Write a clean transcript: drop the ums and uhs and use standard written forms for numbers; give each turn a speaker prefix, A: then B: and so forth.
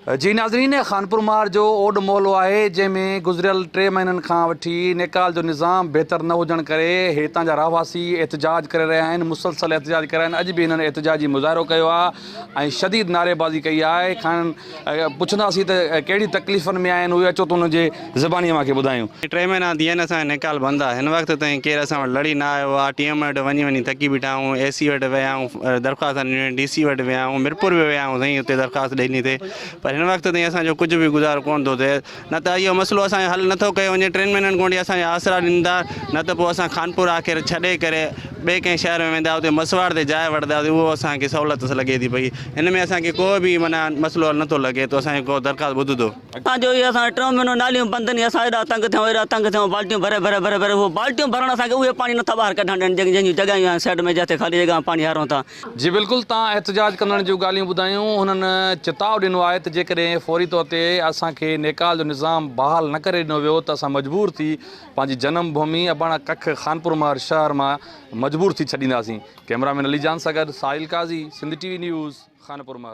A: جي ناظرين خانپور مهر جو اوڏ محلو آهي جنهن ۾ گذريل ٽي مهينن کان وٺي نيڪال جو نظام بهتر نه هجڻ ڪري هتان جا رهواسي احتجاج ڪري رهيا آهن مسلسل احتجاج ڪري رهيا آهن اڄ به هنن احتجاجي مظاهرو ڪيو آهي ۽ شديد نعريبازي ڪئي آهي کانئن پڇنداسين ته ڪهڙي تڪليفن ۾ آهن اهي اچو ته انهن جي زباني اوهان کي ٻڌايون. ٽي مهينا
B: ٿي ويا آهن اسان جو نيڪال بند آهي هن وقت تائين ڪير اسان وٽ لڙي نه آيو آهي ٽي ايم وٽ وڃي وڃي ٿڪي بيٺا آهيون اي سي وٽ ويا آهيون درخواست ڏنيون آهن ڊي سي وٽ ويا آهيون ميرپور به ويا آهيون سائين اتي درخواست ڏني تي پر هن وقت تائين اسان جو ڪجهه به گذارو ڪونه ٿو ٿئي نه ته اهو مسئلو اسان جو حل نه ٿو ڪيو وڃي ٽن مهينن کان وٺي اسان جا آسرا ڏين ٿا نه ته پوء اسان خانپور آخر ڇڏي ڪري ٻئي ڪنهن شهر ۾ ويندا اتي مسواڙ تي جاء وٺنداسين اهو اسان کي سهولت لڳي ٿي پئي ان ۾ اسان کي ڪو به معنيٰ مسئلو حل نه ٿو لڳي ته اسان جي ڪو درخواست ٻڌندو.
C: اسان جو اهي اسان ٽيون مهينو ناليون بند ني اسان ايڏا تنگ ٿيون ايڏا تنگ ٿيون بالٽيون ڀري ڀري ڀري ڀري اهو بالٽيون ڀرڻ اسان کي اهي پاڻي نٿا ٻاهر ڪڍڻ ڏين جنهن جون جڳهيون آهن سائيڊ ۾ جتي خالي جڳهه پاڻي هارون ٿا.
A: جي بلڪل تان احتجاج ڪندڙن جون ڳالهيون ٻڌايون هنن چتاء ڏنو آهي ته جيڪڏهن فوري طور تي اسان کي نيڪال جو نظام بحال نه ڪري ڏنو ويو ته اسان مجبور ٿي پنهنجي جنم ڀومي اباڻا ڪک خانپور مهر شهر مان مجبور ٿي ڇڏينداسين ڪئميرا مين علي جان سان گڏ Sahil Qazi Sindh T V news Khanpur Mahar.